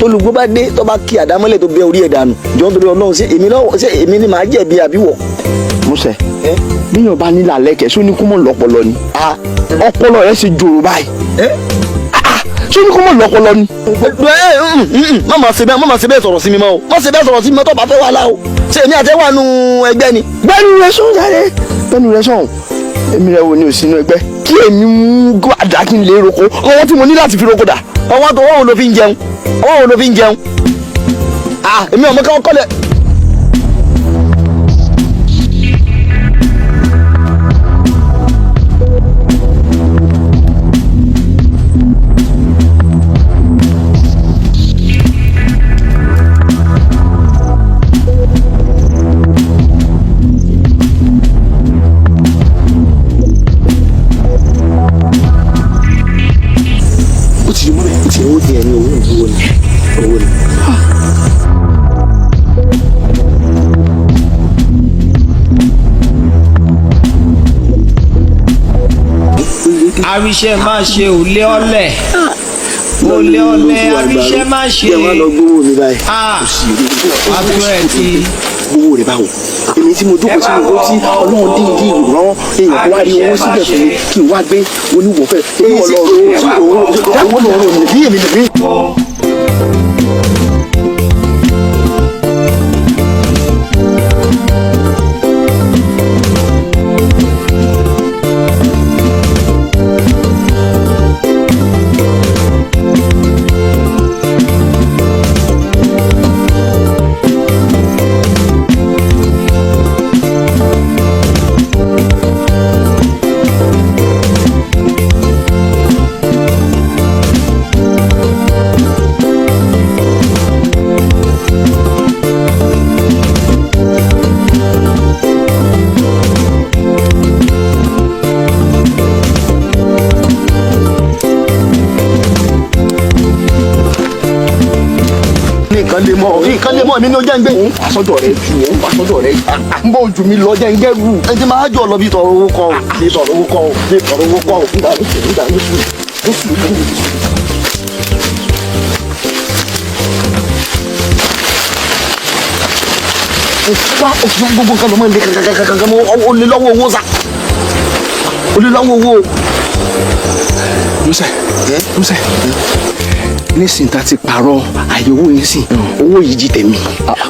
Tólùgbó bá dé tó bá kí àdámọ́lẹ̀ tó bẹ orí ẹ̀ dànù, jọ nítorí Ọlọ́run, ṣé èmi náà, ṣé èmi ni màá jẹ̀bi àbí wọ̀? Músẹ̀, bíyàn bá nílà lẹ́kẹ̀ẹ́, sóní kó mọ̀ lọ́pọlọ ni? Ọpọlọ rẹ ṣe jòrò báyìí, sóní kó mọ̀ lọ́pọlọ ni? Má má ṣe bẹ́ẹ̀, má má ṣe bẹ́ẹ̀ sọ̀rọ̀ sí mi mọ́ o. Má ṣe bẹ́ẹ̀ sọ̀rọ̀ sí mi mọ́ tó bá fẹ́ wàhálà o. Ṣé èmi àti ẹ wà nù ẹgbẹ́ ni? Gbẹ́nu rẹ sọ̀hún jáde, gbẹ́nu rẹ sọ̀hún. Èmi rẹ wo ni ò sínú ẹgbẹ́? Kí èmi mú àdá kí n lè roko, ọwọ́ tí mo ní láti fi roko dà? Ọwọ́ tó, ọwọ́ wo ló fi ń jẹun? Ọwọ́ wo ló fi ń jẹun? Ah, èmi ọmọ káwọn kọ́lẹ̀. Ó ti mú bẹ́ẹ̀, ó ti Owó tiẹ̀ ní, owó owó ni, owó ni. Àríṣẹ́ má ṣe ò lé ọlẹ̀, ò lé ọlẹ̀, àríṣẹ́ má ṣe. Jẹ́ wọn lọ gbówó mi báyìí. Àbúrò ẹ̀ ti Owó rẹ̀ báwo? Èmi tí mo jókòó sínú owó tí Ọlọ́run dín dín rán èèyàn kó wá rí owó síbẹ̀ fún mi, kí n wá gbé oníwọ̀fẹ́ èmi ọlọ́run owó lọ́rùn mi bí èmi lè. Nǹkan lè mọ, nǹkan lè mọ èmi ní o jẹ́ ń gbé. Òun fà sọ́dọ̀ rẹ ju, òun fà sọ́dọ̀ rẹ ń bọ̀ ojú mi lọ, jẹ́ ń gẹ́rù. Ẹ ti máa jọ lọ bí tọrọ owó kọ o, bí tọrọ owó kọ o, bí tọrọ owó kọ o. Nígbà nígbà ní sùúrù, ní sùúrù, ní sùúrù. Wá òfin gbogbo nǹkan ló máa ń lé kankankankan mọ́. O lè lọ́wọ́ owó sa, o lè lọ́wọ́ owó. Músẹ̀, Músẹ̀, nísìnyí tá a ti pààrọ̀ àyẹ̀wò yín sìn, owó yìí di tèmi,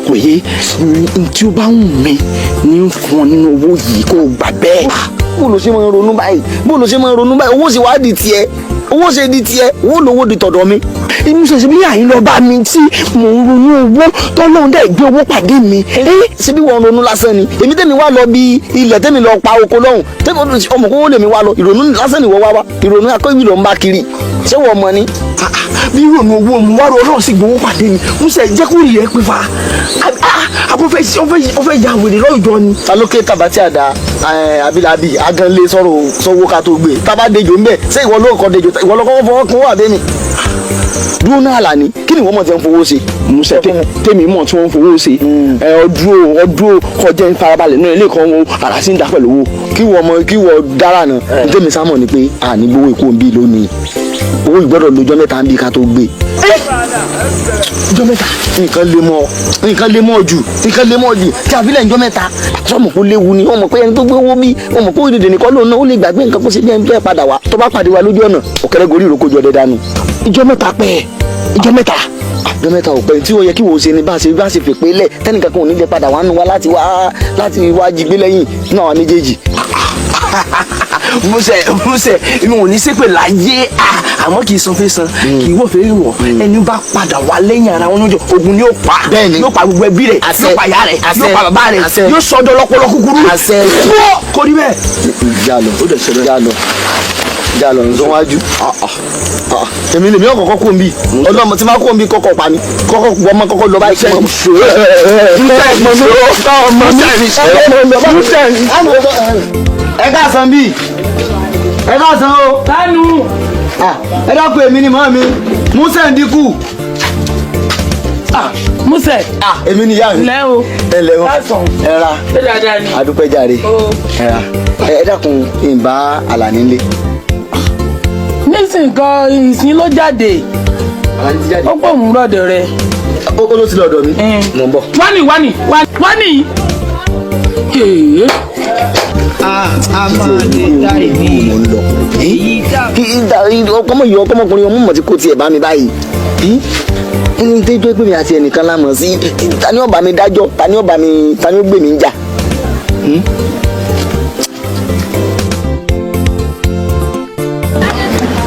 kò yé n tí ó bá wù mí ní ń fún ọ nínú owó yìí, kó o gbà bẹ́ẹ̀. Bó ló ṣe máa ń ronú báyìí? Bó ló ṣe máa ń ronú báyìí? Owó ṣe wá di tiẹ̀? Owó ṣe di tiẹ̀? Owó lówó di tọ̀dọ̀ mi. Inú ṣẹ̀ṣẹ̀ bí àyín lọ bá mi tí mò ń ronú owó tọ́lọ́run dẹ̀ gbé owó pàdé mi. Ṣé bí wọ́n ronú lásán ni? Èmi tèmi wá lọ bí ilẹ̀ tèmi lọ pa oko lọ́hùn tèmi, ọmọ kówó lèmi wá lọ. Ìrònú lásán ni wọ́n wá wá, ìrònú akọ́wé ló ń bá kiri. Ṣé wọ́n mọ ni? Bí ìrònú owó mu wá rọ, Ọlọ́run sì gbowó pàdé mi. Músẹ̀, jẹ́ kó rí ẹ pé fa àbò fẹ́ ya wèrè lọ́jọ́ ni. Ta ló ké tàbá tí a da abilabi aganlé sọ̀rọ̀ sọ́wọ́ ká tó gbé tábà dejò ńbẹ? Ṣé ìwọ ló kọ́ dejò? Ìwọ ló kọ́kọ́ fọwọ́ kan wà bẹ́ẹ̀ ni dúró náà là ní. Kí ni ìwọ mọ̀ tí wọ́n fowó ṣe? Músẹ̀, tèmi mọ̀ tí wọ́n ń fowó ṣe ẹ, ọdún ọdún kọjá ń farabalẹ̀ náà ilé kan wo àrà sí ń dá pẹ̀lú owó. Kí wọ́n mọ kí wọ́n dára náà. Ní tèmi sámọ̀ ni pé àní gbowó ikú ń bí lónìí, owó ìgbọ́dọ̀ lójọ́ mẹ́ta ń bí ká tó gbé. Ọjọ́ mẹ́ta? Nǹkan lè mọ, nǹkan lè mọ jù, nǹkan lè mọ jù tí àfilẹ̀ ńjọ́ mẹ́ta. Sọmọ kó léwu ni? Wọ́n mọ̀ pé ẹni tó gbé owó bí wọ́n mọ̀ pé ó dèdè nìkan lóun náà, ó lè gbàgbé nǹkan kó ṣe bí ẹni tó ẹ̀ padà wá. Tó bá pàdé wa lójú ọ̀nà, ọ̀kẹ́rẹ́ gorí ìrókò jọ dẹ́dánù. Ìjọ mẹ́ta pẹ́, ìjọ mẹ́ta. Ọjọ́ mẹ́ta ò pẹ́. Tí ó yẹ kí wò ó ṣe ni bá ṣe fèpè lẹ̀, tẹ́nìkan kan ò ní lè padà wá nù wá láti wá jí gbé lẹ́yìn nínú àwọn méjèèjì. Músẹ̀, Músẹ̀, inú ò ní ṣépè láyé. Àmọ́ kì í san fẹ́ san, kì í wọ̀ fẹ́ wọ̀. Ẹni bá padà wá lẹ́yìn ara wọn lójó, ogun ni yóò pa. Bẹ́ẹ̀ni. Yóò pa gbogbo ẹbí rẹ̀. Àṣẹ. Yóò pa ìyá rẹ̀. Àṣẹ. Yóò pa bàbá rẹ̀. Àṣẹ. Yóò sọdọ̀ lọ́pọlọ kúkúrú. Àṣẹ. Wọ́ kò rí bẹ́ẹ̀. Jalọ jalọ jalọ nsọwájú. Èmi lèmi ọkọ̀ọ̀kọ̀ kò ń bí ọlọ́mọ tí máa kò ń bí kọ́kọ́ pa mi, kọ́kọ́ wọ́n mọ́ kọ́kọ́ lọ báyìí. Ẹ káàsán bí, ẹ káàsán o. Tánú. Ẹ dákun, èmi ni màmá mi, Musa Ndiku. Músẹ̀. Èmi ni ìyá mi. Lẹ́ o. Ẹ lẹ́ wọn. Káàsán. Ẹ ra. Ṣé dáadáa ni? Adúpẹ́ jàre. O. Ẹ ra. Ẹ dákun, ìbá Àlàní ńlẹ̀. Nísìnyí kan, ìsìn ló jáde. Àlàní ti jáde. Ó pọ̀ òun rọ̀dọ̀ rẹ̀. Ó ló ti lọ́dọ̀ mi. Mò ń bọ̀. Wani wani wani. Èé. A máa lè dá ìbí Mo ń lọ. èyí dá. Ọkọmọ yìí, ọkọmọkùnrin ọmọ mọ̀ tí kò tiẹ̀ bá mi báyìí. Ní tó tó pé mi àti ẹnìkan la mọ̀ sí, ta ni ó bá mi dájọ́, ta ni ó bá mi, ta ni ó gbè mí ń jà?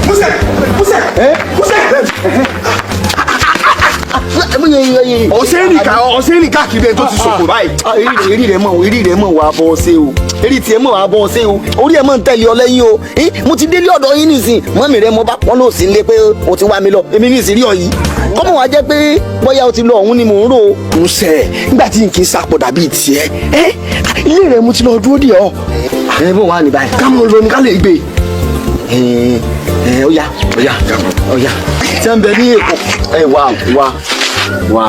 Músẹ̀, Músẹ̀, Músẹ̀. Ọ̀sẹ̀ ní káàkiri ẹni tó ti sòkò báyìí. Eré rẹ̀ mọ̀, eré rẹ̀ mọ̀ wá bọ́ ṣe o, eré tiẹ̀ mọ̀ wá bọ́ ṣe o, orí ẹ̀ mọ̀ ń tẹ̀lé ọ lẹ́yìn o. Mo ti délé ọ̀dọ̀ yín nìsín, mọ́mì rẹ̀ mo bá wọn lò sí ilé pé o ti wá mi lọ, èmi ní ìsírí ọ yìí. Kọ́mọ̀ wá jẹ́ pé bóyá o ti lọ ọ̀hún ni mò ń rò o. Músẹ̀, nígbà tí n kì í sapò dàbí tiẹ̀, ẹ́ ilé rẹ̀ mo ti lọ dúró dè ọ́. Ẹ bó wà ní báyìí. Ká mọ̀ lọ ni ká lè gbé. Ẹ ẹ ó yá, ó yá, ó yá. Tí wọ́n bẹ ní Èkó. Ẹ wá wá wá,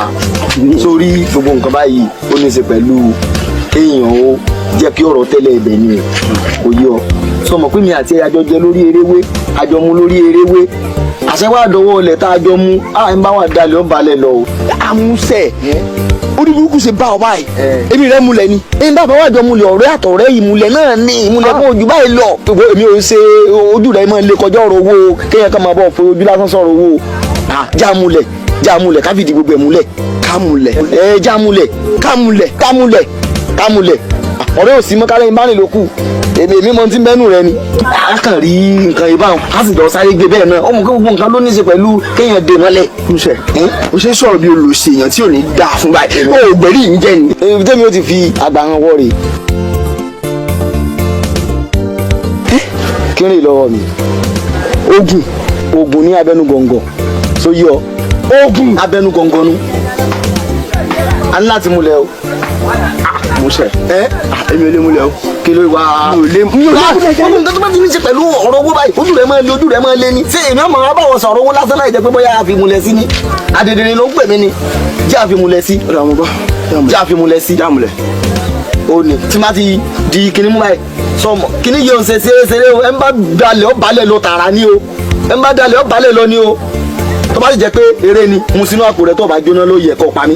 sórí gbogbo nǹkan báyìí ó ní í ṣe pẹ̀lú kéèyàn ó jẹ́ kí ọ̀rọ̀ tẹ́lẹ̀ ibẹ̀ ni kò yí ọ. Sọ mọ̀ pé mi àti ẹ àjọ jẹ lórí eréwé, àjọ mu lórí eréwé, àṣẹwà àdọwọ́ ọlẹ̀ tá a jọ mu, á ń bá wà dalẹ̀ ó balẹ̀ lọ o. Àmúṣẹ, orí burúkú ṣe bá ọ báyìí, èmi rẹ múlẹ̀ ni. Ní bàbá wà jọ múlẹ̀, ọ̀rẹ́ àtọ̀rẹ́ ìmúlẹ̀ náà ní ìmúlẹ̀ kó ojú báyìí lọ. Gbogbo èmi ò ń ṣe ojú rẹ máa ń lè kọjá ọ̀rọ̀ owó, kéèyàn kan máa bọ̀ fún ojú lásán sọ̀rọ̀ owó. Já múlẹ̀, já múlẹ̀, ká fìdí gbogbo ẹ̀ múlẹ̀. Ká múlẹ̀. Ẹ já múlẹ̀, Ká múlẹ̀. Ká múlẹ̀, ká múlẹ̀. Ọ̀rẹ́ ò sí mọ́ kálẹ̀ ìbáni ló kù, èmi èmi mọ tí ń bẹ́nu rẹ ni. A kàn rí nǹkan ìbáwọn, a sì lọ sáré gbé bẹ́ẹ̀ náà. Ọmọ kí gbogbo nǹkan ló ní í ṣe pẹ̀lú kéèyàn dè mọ́lẹ̀. Músẹ̀, o ṣe sọ̀rọ̀ bí olùsè èèyàn tí ò ní dáa fún báyìí, o ò gbẹ̀rí yìí jẹ́ ni. Èmi tẹ́mi ó ti fi àgbà hàn wọ́ rè. Kí ni lọ́wọ́ mi? Ogun, ogun ní abẹnú gọ̀ǹgọ̀ tó yọ. Ogun abẹnú gọ̀ǹgọ̀ nu. A ní láti múlẹ̀ o. Músẹ̀, Ẹ èmi ò lè múlẹ̀ o. Kí ló wá? Mi ò lè mi ò lè múlẹ̀ jẹ́. Ọdún tó bá ti ní ṣe pẹ̀lú ọ̀rọ̀ owó báyìí, ojú rẹ̀ máa lé, ojú rẹ̀ máa lé ni. Ṣé èmi ọmọ wa báwọn sọ̀rọ̀ owó lásán láì jẹ́ pé bóyá a fi múlẹ̀ sí ni? Àdèdèrè ló ń pè mí ni. Jẹ́ àfimúlẹ̀ sí. Ọ̀dà mo gbọ́. Jẹ́ àfimúlẹ̀ sí. Já múlẹ̀. Ó ní tí má ti di kinní mú báyìí, sọmọ kinní yóò ṣe ṣeré ṣeré o. Ẹ ń bá dalẹ̀ ó balẹ̀ lọ tààrà ni o, ẹ ń bá dalẹ̀ ó balẹ̀ lọ ni o. Tó bá sì jẹ́ pé eré ni, mu sínú àpò rẹ, tó bá jóná ló yẹ kó pa mí.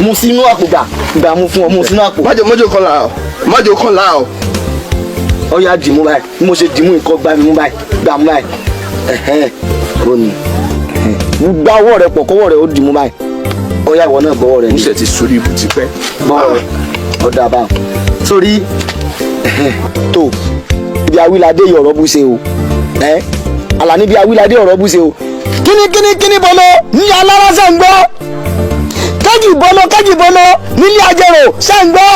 Mu sínú àpò, gbà gbà, mu fún ọ, mu sínú àpò. Májò májò kan là o. Májò kan là o. Ó yá, dìmú báyìí. Bí mo ṣe dìmú nǹkan, gbá mi mú báyìí, gbà mú báyìí. Ẹ̀hẹ́n, ó ní gbá ọwọ́ rẹ pọ̀, kọ́wọ́ rẹ ó dìmú báyìí. Ó yá, ìwọ náà gbọ́wọ́ rẹ ní. Músẹ̀ ti sórí ibù tipẹ́. Gbọ́wọ́ rẹ, ó dáa báwọn. Sórí tó ibi awíládé yìí, ọ̀rọ̀ bú ṣe o. Ẹ Àlàní, bí awíládé ọ̀rọ̀ bú ṣe o. Kíní kíní kíní bọ́lọ́ ní alára ṣe ń gbọ́, kéjì bọ́lọ́, kéjì bọ́lọ́ nílé ajẹ́rò ṣe ń gbọ́,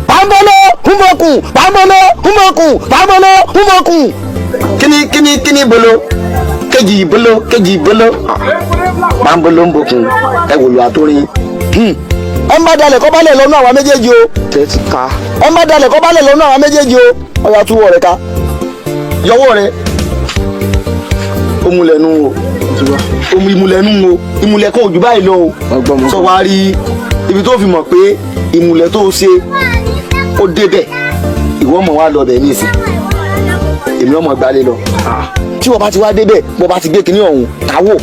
pàmbọ́lọ́ húnbọ̀kùn, pàmbọ́lọ́ húnbọ̀kùn, pàmbọ́lọ́ húnbọ̀kùn. Kíní kíní kíní bọ́lọ́, kéjì bọ́lọ́, kéjì bọ́lọ́, pàmbọ́lọ́ húnbọ̀kùn. Ẹ wò lọ àtúrin. Ẹ má dalẹ̀ kọ́ balẹ̀ lọ́nà àwa méjèèjì o. Tẹ́ ti ta. Ẹ má dalẹ̀ kọ́ balẹ̀ lọ́nà àwa méjèèjì o. Ọ̀yà túwọ̀ rẹ̀ ká yọwọ́ rẹ̀. Ó múlẹ̀ nù o, ó mú ìmúlẹ̀ nù o. Ìmúlẹ̀ kan ò jù báyìí lọ o. Ọgbọ́n mo Sọ wá rí ibi tó fi mọ̀ pé ìmúlẹ̀ tó ṣe ó débẹ̀, ìwọ mọ̀ wá lọ bẹ̀ ní ìsìn, èmi ọmọ gbalẹ̀ lọ. Tí wọ́n bá ti wá débẹ̀, bọ́ bá ti gbé kinní ọ̀hún káwò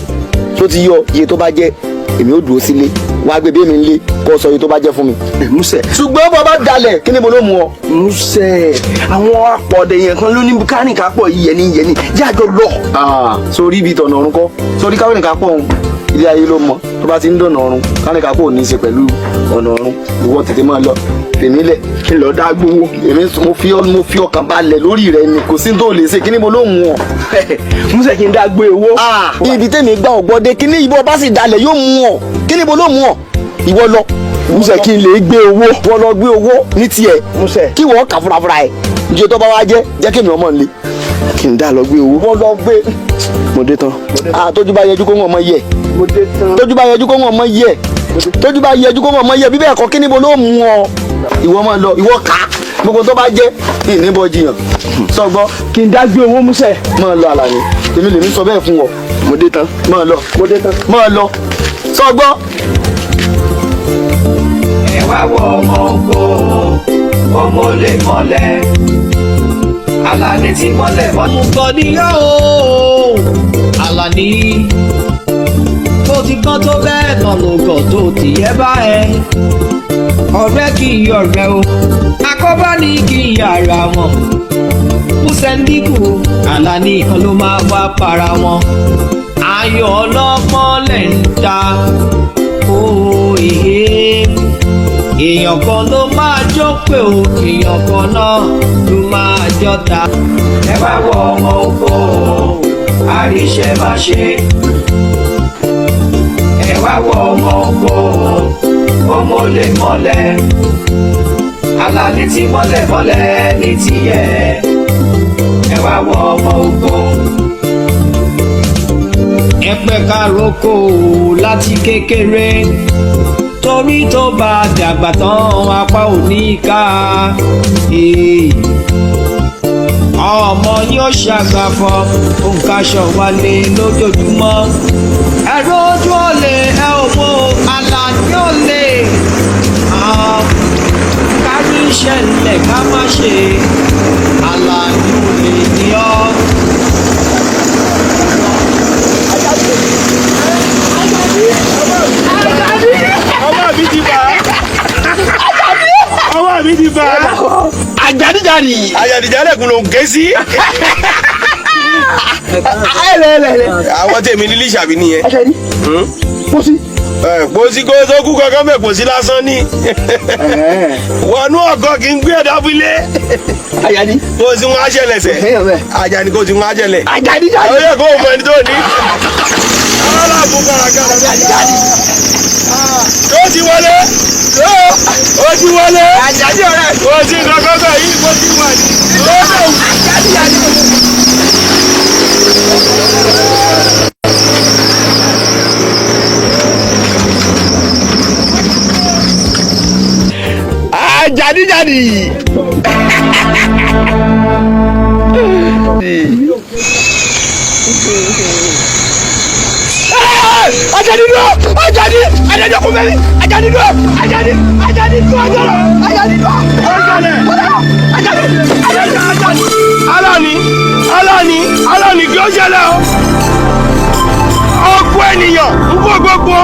tó ti yọ iye tó bá jẹ́, èmi ó dúró sílé wá gbé bí èmi ń lé kó sọ iye tó bá jẹ́ fún mi. Músẹ̀. Ṣùgbọ́n bọ́ bá dalẹ̀, kí ni mo ló mú ọ? Músẹ̀, àwọn apọ̀dẹ̀ yẹn kan ló ní kárìnká pọ̀ yẹni yẹni jájọ lọ. Sórí ibi tọ̀nà ọ̀run kọ́, sórí káwé pọ̀ ọ̀hún, ilé ayé ló mọ tó bá ti ń dọ̀nà ọ̀run. Káwé pọ̀ ò ní í ṣe pẹ̀lú ọ̀nà ọ̀run. Ìwọ tètè máa lọ, tèmi lẹ̀. Kí n lọ dá gbowó. Èmi mo fi ọkàn balẹ̀ lórí rẹ ni, kò sí tó lè ṣe. Kí ni mo ló mú ọ? Músẹ̀, kí n dá gbé owó. Ibi tèmi gbà ọ̀gbọ́dé, kí ní ìbọn bá sì dalẹ̀ yóò mú ọ? Kí ni mo ló mú ọ? Ìwọ lọ. Músẹ̀, kí n lè gbé owó. Wọ́n lọ gbé owó ní tiẹ̀. Músẹ̀. Kí wọ́n kà fúnra ẹ̀ njẹ́ tó bá wá jẹ́, jẹ́ kí èmi ọmọ nílé. Kí n dá lọ gbé owó. Wọ́n lọ gbé. Mo dé tán. Tójú bá yẹjú kó wọn mọ yẹ. Mo dé tán. Tójú bá yẹjú kó wọn mọ yẹ, tójú bá yẹjú kó wọn mọ yẹ. Bíbẹ̀ ẹ̀kọ́, kí ni mo ló mú ọ? Ìwọ máa lọ, ìwọ kà á, gbogbo tó bá jẹ́ ìníbọ̀ jiyàn sọgbọ́. Kí n dá gbé owó, Músẹ̀. Máa lọ Àlàní, èmi lèmi sọ bẹ́ẹ̀ fún ọ. Mo dé tán. Máa lọ. Mo dé tán. Máa lọ sọgbọ́. Ẹ wá wọ ọmọ oko, ọmọ lè mọ́lẹ̀, Àlàní ti mọ́lẹ̀ mọ́. Mo gbọ́ níyà o. Àlàní bó ti kán tó bẹ́ẹ̀ náà ló gọ̀ tó tìyẹ́ bá ẹ. Ọ̀rẹ́ kì í ọ̀rẹ́ o, àkọ́bá ní kì í ara wọn. Mùsẹ̀ndíkù Àlàní kan ló máa wá para wọn. Ayọ̀ ọlọ́gbọ́n lẹ̀ ń ta òye. Èèyàn kan ló máa jó pé o, èèyàn kan náà ló máa jọta. Ẹ wá wọ ọmọ oko o, àríṣẹ́ má ṣe. Ẹ wá wọ ọmọ oko o, ọmọ lè mọ́lẹ̀. Àlàní ti mọ́lẹ̀ mọ́lẹ̀ ní tiẹ̀. Ẹ wá wọ ọmọ oko. Ẹ pẹ́ ká roko láti kékeré, torí tó bá dàgbà tán apá ò ní ká. Ọmọ yóò ṣàgbàfọ̀ òǹkaṣọ wálé lójoojúmọ́. Ẹ̀rọ ojú ọ̀lẹ̀ ẹ ò mọ Àlàní ọ̀lẹ̀. Ká ní ìṣẹ̀lẹ̀ ká má ṣe Àlàní olè ní ọ́. Ọwọ́ mi ti bà á. Ọwọ́ mi ti bà á. Àjàdíjàdì. Àjàdíjàlẹ̀kùn ló ń ké sí. Àwọn tèmi ní lísàbí nìyẹn. Àjàdí. Pósí. Pósí kó tó kú kankan bẹ̀ pósí lásán ni. Wọnú ọkọ kì í gbé ẹ̀dá fúlé. Àjàdí. Kó o sì ń aṣẹlẹ̀ sẹ̀. Àjàdí kó o sì ń aṣẹlẹ̀. Àjàdíjàdì. Àwọn yẹ kó o mọ ẹni tó ní. Aláàbò kàràkàrà. Àjàdíjàdì. Ó ti wọlé. Ó ti wọlé. Àjàdí ọ̀rẹ́. Kò sí kankan kan yìí kó ti wà ní. Àjàdíjàdì. Àjàdíjàdì. Àjàdí dúró! Àjàdí! Àjàdí ọkùnrin mẹ́rin! Àjàdí dúró! Àjàdí! Àjàdí dúró! Àjàdí dúró! Àjàdí! Àjàdí! Àjàdí! Alani Alani Alani kí ó ṣẹlẹ̀ o. Ọ̀pọ̀ ènìyàn ń kó gbogbo.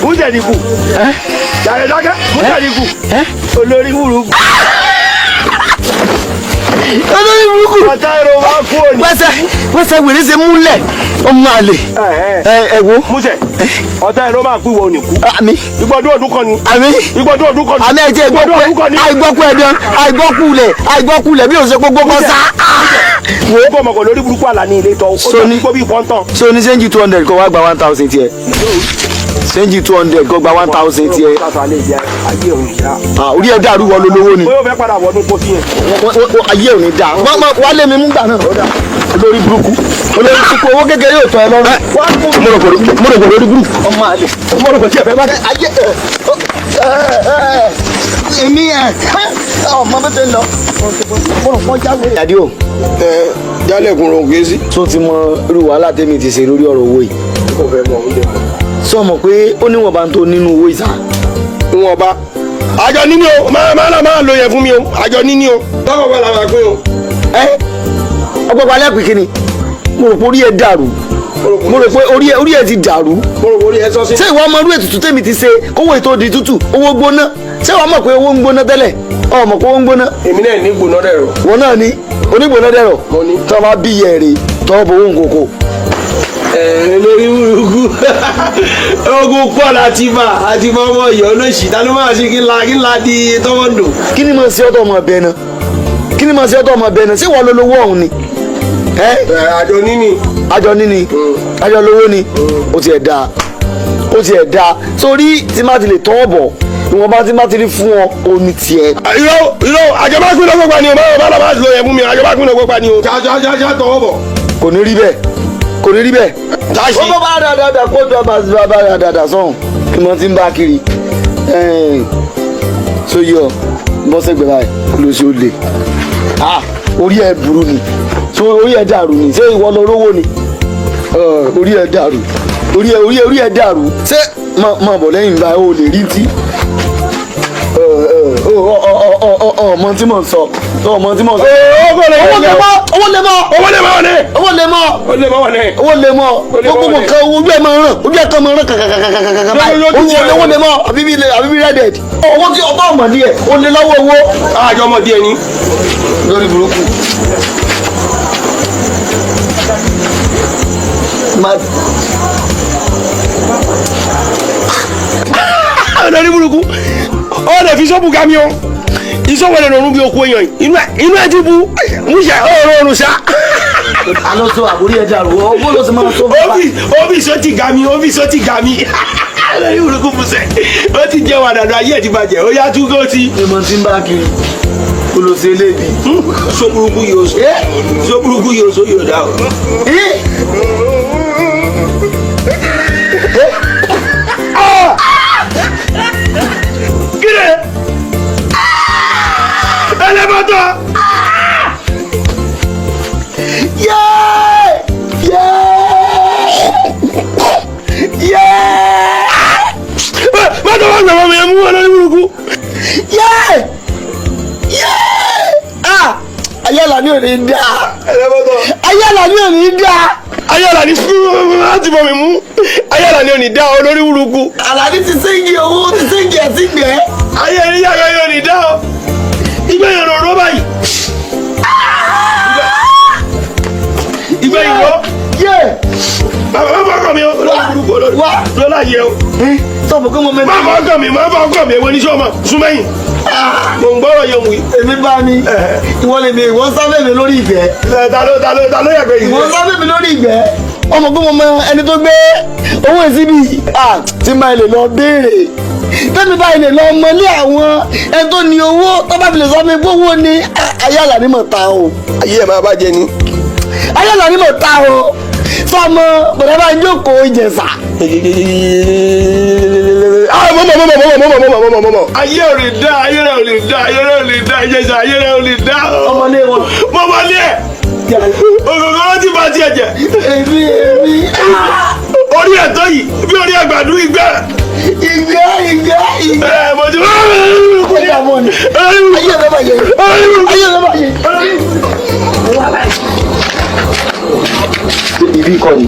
Mújẹ̀dínkù. Jàre dákẹ́. Mújẹ̀dínkù. Olórí burúkú. Olórí burúkú. Ọ̀tá èrò wa kú òní. Wẹ́sẹ̀ wẹ́sẹ̀ wèrè ṣe múlẹ̀ ọmọ àlè. Ẹ wo. Músẹ̀, ọ̀tá èrò máa kú ìwọ ò ní kú. Àmín. Ìgbọ́dún ọdún kan ni. Àmín. Ìgbọ́dún ọdún kan ni. Àmín ẹ̀jẹ̀ Ìgbọ́dún ọdún kan ni. àìgbọ́kú ẹ̀dán àìgbọ́kú lẹ̀ àìgbọ́kú lẹ̀ bí o ṣe gbogbo kan sá. Wo bọ̀ mọ̀kàn lórí burúkú Àlàní ilé tọ́. Ó Sóní. jọ kó bí pọ́ńtàn. So ní sẹ́ńjì 200 kó wá gba 1000 tiẹ̀. Sẹ́ńjì 200 kó gba 1000 tiẹ̀. Orí ẹ̀ dàrú wọ lólówó ni. Bóyá o fẹ́ padà wọnú pósí yẹn. Ayé ò ní dáa. Wá lé mi mú gbà náà. Olórí burúkú. Olórí burúkú owó kékeré yóò tọ́ ẹ lọ́rùn. Mo rò pé lórí burúkú. Ọmọ àlè. Mo rò pé tí ẹ fẹ́ bá ayé èmi ẹ̀ ọmọ bẹ́ẹ̀ lọ. Mo rò pọ́n jáwé. Àdí o. Ẹ jálẹ̀kùn ló ń ké sí. Tó ti mọ irú wàhálà tèmi ti ṣe lórí ọ̀rọ̀ owó yìí. Kò fẹ́ mọ̀ oúnjẹ mọ̀. Sọ mọ̀ pé ó níwọ̀nba tó nínú owó ìsà. Ìwọ̀nba. Àjọ níní o, máa máa máa lo yẹn fún mi o, àjọ níní o. Báwo bá la máa pín o? Ẹ ọgbọ́n alẹ́ pín kínni. Mo rò pé orí ẹ dàrú. Mo rò pé orí ẹ ti dàrú. Mo rò pé orí ẹ sọ sí. Ṣé ìwọ ọmọ irú ètùtù tèmi ti ṣe kówó ètò di tútù owó gbóná? Ṣé ìwọ mọ̀ pé owó ń gbóná tẹ́lẹ̀? Ọ mọ̀ pé owó ń gbóná. Èmi náà ní gbóná dẹ̀rọ̀. Wọn náà ní onígbóná dẹ̀rọ̀. Mo ní. Tọ́ bá bí yẹ̀ rè tọ́ bọ̀ owó nkòkò. Olórí burúkú ogun pọ̀ láti bá àti bá ọmọ ìyá olóṣì ta ló máa ṣe kí n la di tọwọ́ ndò. Kí ni mo ṣe ọ̀tọ̀ ọmọ ọbẹ̀ náà? Kí ni mo ṣe ọ̀tọ̀ ọmọ ọbẹ̀ náà? Ṣé ìwọ ló lówó ọ̀hún ni? Àjọ níní. Àjọ níní. Àjọ lówó ni. Ó ti ẹ̀ dáa. Ó ti ẹ̀ dáa. Sórí tí má ti lè tọwọ́ bọ̀ ìwọ̀nba tí má ti rí fún ọ òní tiẹ̀. Irọ́ irọ́ àjọ bá pín lọ́gbọ̀gbà ni o, máa bá la máa lo yẹn fún mi, àjọ bá pín lọ́gbọ̀gbà ni o. Ṣá tọwọ́ bọ̀. Kò ní rí bẹ́ẹ̀. Kò ní rí bẹ́ẹ̀. Táṣì. Ó bá dáadáa kó jọ bá dáadáa sọ̀hún kí mo ti ń bá kiri. So yọ bọ́sẹ̀gbẹ̀ báyìí ló ṣe ó le. Orí ẹ burú ni. So orí ẹ dàrú ni. Ṣé ìwọ lọ rówó ni? Orí ẹ dàrú. Orí ẹ orí ẹ orí ẹ dàrú. Ṣé mọ bọ̀ lẹ́yìn ìgbà o lè rí tí ọmọ tí mò ń sọ, ọmọ tí mò ń sọ. Owó lè mọ, owó lè mọ, Owó lè mọ wọlé. Owó lè mọ. Ó lè mọ wọlé. Owó lè mọ. Ó lè mọ Gbogbo wọlé. nǹkan ojú ẹ máa ń ràn, ojú ẹ kan máa ń ràn kàkàkàkàkàkà báyìí. Lójú Owó ti lè, owó lè mọ, àbí bí lè, àbí bí rẹ́dẹ̀d. Owó tí ọba ọmọdé ẹ ó lè lọ́wọ́ owó. Àjọ ọmọdé ẹni. Lórí burúkú. Má Olórí burúkú, ó lè fi sọ́ọ̀bù ga mi o. Ìsọ̀wọ́ lè rọrùn bí okú èèyàn yìí. Inú ẹ ti bu múṣẹ ó rọrùn sá. Alonso, àbórí ẹ dàrú, owó ló ti máa tó. Ó fi sọ́ọ̀tì ga mi, ó fi sọ́ọ̀tì ga mi. Olórí burúkú musẹ̀, ó ti jẹ́ wàdàdà, ayé ẹ̀ ti bàjẹ́, ó yá tú kó ti. Ìmọ̀ tí ń bá kiri olùsí elébi. Sọ burúkú yóò sọ, sọ burúkú yóò sọ, yóò dá o. Kílẹ̀ ẹlẹ́bọ̀tọ̀. Yéé! Yéé! Yéé! Mọ́tò wà gbẹ̀mọ́ mi ẹ̀ mú wọn lórí burúkú. Yéé! Yéé! Ah! Ayé Àlàní ò ní dá. Ẹlẹ́bọ̀tọ̀. Ayé Àlàní ò ní dá. Ayọ̀lá ní láti bọ̀ mí mú. Ayọ̀lá ní òní dá, olórí burúkú. Àlàní ti séńgì owó, ti séńgì ẹ̀ sí gbẹ́. Ayé ẹni yàgò yóò ní dá o. Ìgbẹ́ yẹn rò báyìí. Ìgbẹ́ yìí rò. Yéé! Bàbá má fọkàn mi o, olórí burúkú, olórí. Wá. Lọ́la yẹ o. Sọ̀bù kí mo mẹ́ta. Má fọkàn mi, má fọkàn mi, èwo ní sọ́ọ̀mà súnmẹ́yìn. Mo ń gbọ́rọ̀ yẹn wí. Èmi bá mi. Ìwọ lè mi, ìwọ ń sábẹ́ mi lórí ìgbẹ́. Ta ló yàgbẹ́ yìí? Ìwọ ń sábẹ́ mi lórí ìgbẹ́. Ọmọ pé mo mọ ẹni tó gbé owó ìsíbí. Ah! Tí máa lè lọ béèrè. Tẹ́mi báyìí lè lọ mọ ní àwọn ẹni tó ní owó tó bá fi lè sọ mi pé owó ni, ah, ayé Àlàní mọ̀ ta o. Ayé ẹ̀ máa bàjẹ́ ni. Ayé Àlàní mọ̀ ta o. Sọmọ bọ̀dá bá ń jókòó Ìjẹ̀ṣà. Ah, mọ̀mọ̀ mọ̀mọ̀ mọ̀mọ̀ mọ̀mọ̀ mọ̀mọ̀ mọ̀mọ̀ mọ̀mọ̀. Ayé ò lè dá, ayé rẹ̀ ò lè dá, ayé rẹ̀ ò lè dá, Ìjẹ̀ṣà, ayé rẹ̀ ò lè dá. Ọmọlé wọn. Mọ̀mọ́lé ẹ̀. Ògògó ti bá tiẹ̀ jẹ́. Èmi ah! Orí ẹ̀tọ́ yìí bí orí àgbàdo ìgbẹ́. Ìgbẹ́, ìgbẹ́, ìgbẹ́. Ẹ mo ti. Ayé àmọ́ ni. Ayé rẹ̀ bàjẹ́. Ayé rẹ̀ bàjẹ́. Ibi kọ́ ni.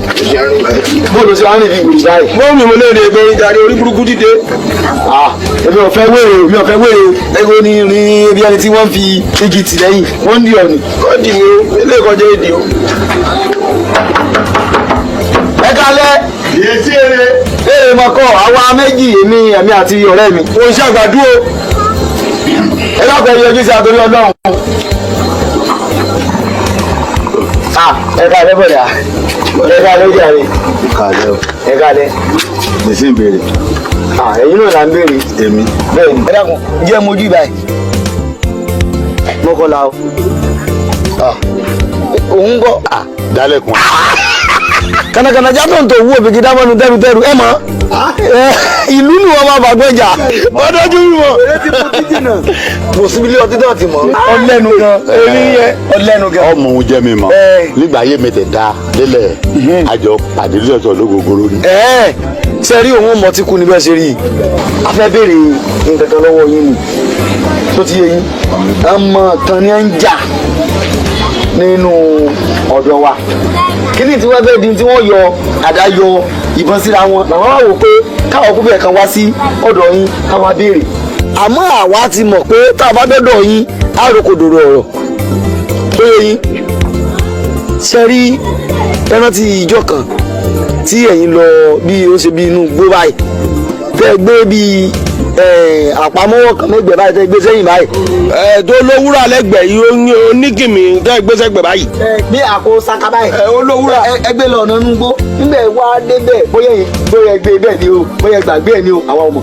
Bóòlù sí wàá rìn bí wèrè báyìí. Wọ́n mi mo lè rè é darí orí burúkú dìde. Ah, èmi ò fẹ́ wèrè o, mi ò fẹ́ wèrè o. Ẹgbẹ́ ní rin bí ẹni tí wọ́n fi igi tì lẹ́yìn, wọ́n ń di ọ̀nì. Kọ́ọ̀dì mi o, ilé ìkọjá èdè o. Ẹ kalẹ̀. Yèsí èrè. Èrè mọ̀kọ́, àwa méjì, èmi èmi àti ọ̀rẹ́ mi. Mo ń ṣàgbàdo o. Ẹ dákun, ẹ yọjú sí àtòrí Ọlọ́run. Ah, ẹ kalẹ̀ bọ̀dà. Ẹ kalẹ̀ jàre. Kàlẹ́ o. Ẹ kalẹ̀. Lè sí ìbéèrè. Ah, ẹ̀yin náà là ń béèrè. Èmi. Bẹ́ẹ̀ni. Ẹ dákun, jẹ́ mojú báyìí. Mọ́kànlá o. Ah, òun kọ́. Ah, Dálẹ̀kùn. Kànàkànà já tó ń tó wú òbí dábọ́nu tẹ́rù tẹ́rù ẹ mọ̀ ìlú nù ọmọ àbàgbẹ́jà. Wọ́n dájú mi wọ̀. Kò síbi ilé ọtí náà ti mọ̀. Ọlẹ́nu gan. Èmi yẹ. Ọlẹ́nu gan. Ọmọ òun jẹ́ mi mọ̀. Ẹ. Nígbà ayé mi tẹ̀ da lélẹ̀, àjọ pàdé lọ́sọ̀ lógógóró ni. Ẹ ṣe rí òun mọ̀ tí kú níbẹ̀ ṣe rí i. A fẹ́ béèrè nǹkan kan lọ́wọ́ yín ni tó ti yé yín. Ọmọ kan ní ń jà nínú ọ̀dọ̀ wa. Kíní tí wọ́n fẹ́ di tí wọ́n yọ àdá yọ ìbọn síra wọn làwọn wá wò pé káwọn kúbẹ̀ kan wá sí ọ̀dọ̀ yín káwọn béèrè. Àmọ́ àwa ti mọ̀ pé tá a bá dọ́dọ̀ yín á roko dòrò ọ̀rọ̀ tó yé yín. Ṣe rí ẹran ti ìjọ kan tí ẹ̀yin lọ bí ó ṣe bí inú gbó báyìí tẹ́ ẹ gbé bí àpamọ́wọ́ kan mẹ́gbẹ̀ẹ́ báyìí tẹ́ ẹ gbé sẹ́yìn báyìí. Ẹ tó lówúrà lẹ́gbẹ̀ẹ́ yìí, ó ní oníkìmí tẹ́ ẹ gbé sẹ́gbẹ̀ẹ́ báyìí. Ní àpò saka báyìí. Ẹ ó lówúrà. Ẹ gbé lọ ọ̀nà inú gbó nígbà wá débẹ̀, bóyá yìí, bóyá ẹ gbé bẹ́ẹ̀ ni o, bóyá ẹ gbàgbé ẹ ni o, àwa ọmọ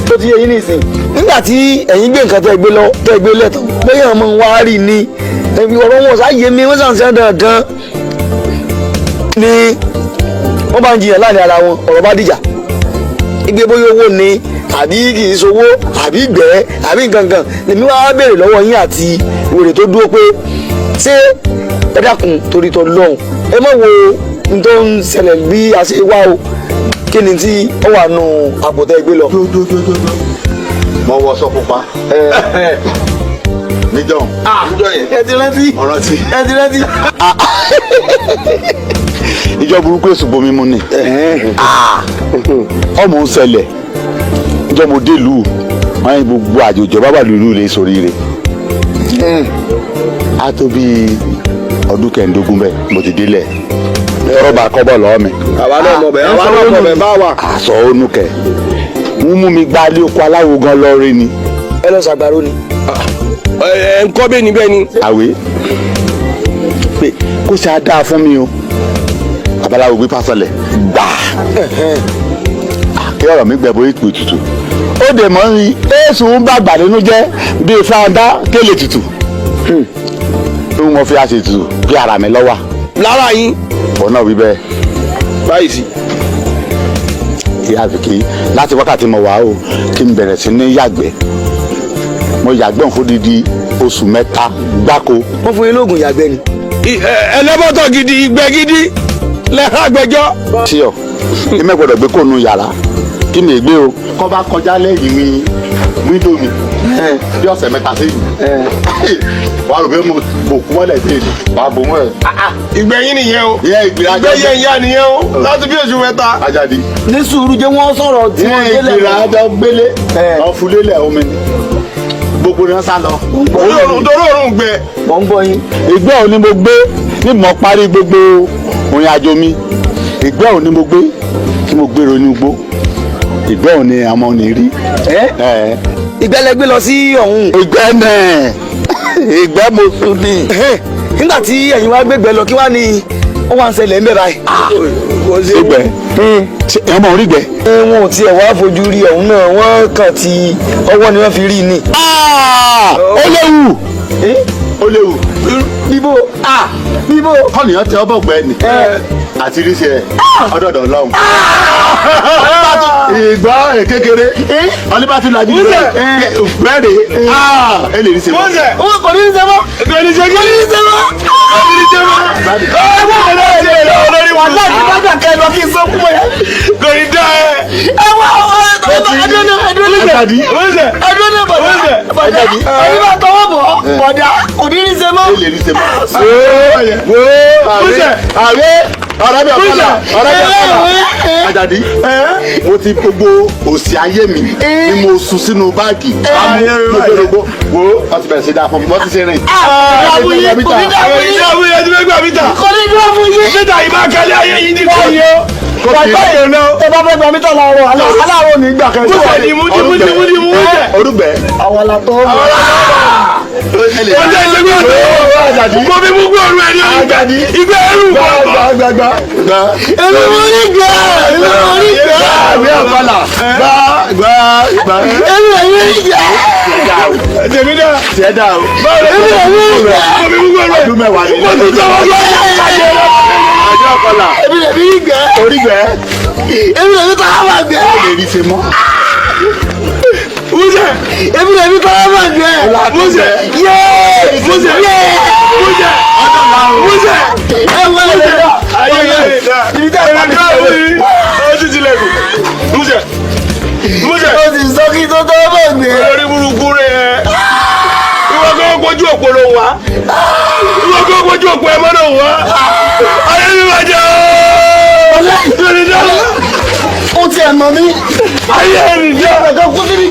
tó ti yé yín nìsín. Nígbà tí ẹ̀yin gbé nǹkan tẹ́ ẹ gbé lọ, tẹ́ ẹ gbé lẹ́tọ̀, bóyá ọmọ wa rí ni ẹbí ọ̀rọ̀ wọn sá yé mi, wọ́n sàn sẹ́ dandan ni wọ́n bá ń jiyàn láàrin ara wọn, ọ̀rọ̀ bá dìjà igbe, bóyá owó ni àbí kì í sowó àbí gbẹ́ àbí gangan. Lèmi wá béèrè lọ́wọ́ yín àti wèrè tó dúró pé ṣé ẹ dákun torí tọ lọ́hùn, ẹ má wo n tó ń ṣẹlẹ̀ bí a ṣe wá o. Kí ni tí ó wà nù àpótẹ́ gbé lọ. Mo wọ sọ pupa. Níjọ́. Ẹ ti rántí. Ọ̀rọ̀ ti. Ẹ ti rántí. Ìjọ burúkú èṣù bomi mu ni. Ọmọ ń ṣẹlẹ̀. Ìjọ mo dé ìlú. Wọ́n yín gbogbo àjòjọ bábà lùlù lè soríire. A tó bí ọdún 15 bẹ́ẹ̀ mo ti délẹ̀. Tọrọ bá kọ́ bọ̀ lọ́wọ́ mi. Àwa náà mọ̀ bẹ́ẹ̀, àwa náà mọ̀ bẹ́ẹ̀ bá wà. Àṣọ ònú kẹ̀. Ń mú mi gba ilé oko aláwo gan lọ rí ni. Ẹ lọ ṣàgbàro ni. Ẹ ń kọ́ bẹ́ẹ̀ ni bẹ́ẹ̀ ni. Àwé pé kó ṣe á dáa fún mi o. Babaláwo gbé pásọlẹ̀ gbà. Kí ọ̀rọ̀ mi gbẹ borí ètùtù. Ó dè mọ́ ní èsù ń bàgbà nínú jẹ́ bíi fáńdá kélé tutù. Ń wọ́n fi àṣetutù bí ara mi lọ́wọ́. Lára yín. Bọ̀ náà wí bẹ́ẹ̀. Báyìí sí. Kí a fi kí láti wákàtí mo wà o kí n bẹ̀rẹ̀ sí ní yàgbẹ́. Mo yàgbẹ́ òun fódìdí oṣù 3 gbáko. Wọ́n fún yín lóògùn yàgbẹ́ ni. Ẹlẹ́bọ̀tọ̀ gidi, ìgbẹ́ gidi lẹ́hàgbẹ́jọ́. Sí ọ, èmi gbọ́dọ̀ gbé kóònù yàrá kí mi gbé o. Kọ́ bá kọjá lẹ́yìn mi wíńdò mi bí ọ̀sẹ̀ 3 sẹ́yìn. Wà á rò pé mo kú mọ́lẹ̀ sí èdè wà á bò mọ́ ẹ̀. Ìgbẹ́yìn nìyẹn o. Ìyẹn ìgbìrà Ìgbẹ́ yẹn ìyá nìyẹn o. Láti bí oṣù 3. Ajadi. Ní sùúrù jẹ́ wọ́n sọ̀rọ̀ tí wọ́n Ìyẹn délẹ̀. ìgbìrà ajọ gbélé ọ̀fúnlélẹ̀ omi ni. Gbogbo ni wọ́n sá lọ. Torí òórùn gbẹ. Mọ̀ ń gbọ́ yín. Ìgbẹ́ òní mo gbé ní mo parí gbogbo òrìn àjò mi. Ìgbẹ́ òní mo gbé tí mo gbèrò inú igbó. Ìgbẹ́ òní àwọn òní rí. Ìgbẹ́ lẹ gbé lọ sí ọ̀hún. Ìgbẹ́ nẹ̀ ìgbẹ́ mo sùn ní. Nígbà tí ẹ̀yin wá gbégbé lọ kí wá ní ó wá ń ṣẹlẹ̀ ń bẹ̀ báyìí. Ìgbẹ́ ṣé ẹ̀ mọ̀ orí gbẹ́. Wọn ò tiẹ̀ wá fojú rí ọ̀hún náà, wọ́n kàn ti ọwọ́ ni wọ́n fi rí ni. Ó léwu. Ó léwu. Bíbó bíbó. Kọ́nìyàn tẹ ọbọ̀ gbẹ ni. Àti rí ṣe ọdọọdọ lọ́hùn. Ìgbà kékeré ọlọ́ba ti lajú rẹ̀ bẹ́ẹ̀rẹ̀ ẹ lè rí ṣe mọ́. Owó kò ní í ṣe mọ́. Kò ní ṣe Kò ní í ṣe mọ́. Kò ní ṣe mọ́. Ẹ wọ́n kò ní ṣe mọ́. Olórí Wà láti bá gbà kẹ́ lọ kí n sọ fún ẹ. Kò ní dá ẹ. Ẹ wá ẹdúró ẹdúró Ajadi. ẹdúró bọ̀dá bọ̀dá ẹni bá tọwọ́ bọ̀ bọ̀dá kò ní í ṣe mọ́. Ẹ lè rí ṣe mọ́. Àwẹ̀ ọ̀rẹ́ mi ọ̀kọ́lá ọ̀rẹ́ mi ọ̀kọ́lá. Ajadi, mo ti gbogbo òsì ayé mi ni mo sun sínú báàgì. Mo gbé gbogbo wo wọ́n ti bẹ̀rẹ̀ sí dáa fún mi wọ́n ti ṣe rìn. Kò ní dáa fún yín. Kò Kò ní dáa fún yín. Mítà yìí máa kẹ́lé ayé yìí ní kò yó. Bàbá yìí ẹ bá fẹ́ gba mítà láàárọ̀ aláàárọ̀ ní ìgbà kan. Músẹ̀ ni mú di mú di mú di mú jẹ. Orúgbẹ́. Àwọn làtọ́ mọ̀. Ó jẹ́ ìṣègùn ọ̀dọ́. Mo fi mú gbòòrò ẹ̀ ní ọ̀gbẹ́. Ìgbẹ́ ẹrù gbọ̀ngàn. Gbàgbàgbà. Èmi mo ní gbà, èmi mo ní gbà. Àwẹ̀ ọ̀kọ́lá. Gbà gbà gbà. Èmi ò ní gbà. Tèmi dá. Tiẹ̀ dá o. Èmi ò ní gbà. Mo fi mú gbòòrò ẹ̀. Ọdún mẹ́wàá ni. Mo tún tọwọ́ gbọ́. Àjọ ọ̀kọ́lá. Èmi lè ní gbà. Orígbẹ́. Èmi lè ní tọ́lá máa gbẹ. Ó lè rí ṣe mọ́. Músẹ̀. Èmi lè ní tọ́lá máa gbẹ. Músẹ̀. Yéé. Músẹ̀. Yéé. Músẹ̀. Músẹ̀. Ẹ wọlé lè dá. Ayé yẹn dá. Ibi tá a bá Ẹ̀rọ mi. Ó ti tilẹ̀kùn. Músẹ̀. Músẹ̀. Ó sì sọ kí tó tọ́ bọ̀ gbé. Olórí burúkú rẹ̀. Ìwọ kò gbójú òpó ló wá. Ìwọ kò gbójú òpó ẹ mọ́ ló wá. Ayé mi máa jẹ́ ooo. Lórí dá. Ó ti ẹ̀ mọ̀ mí. Ayé mi jẹ́. Ẹ̀ka kú síbi.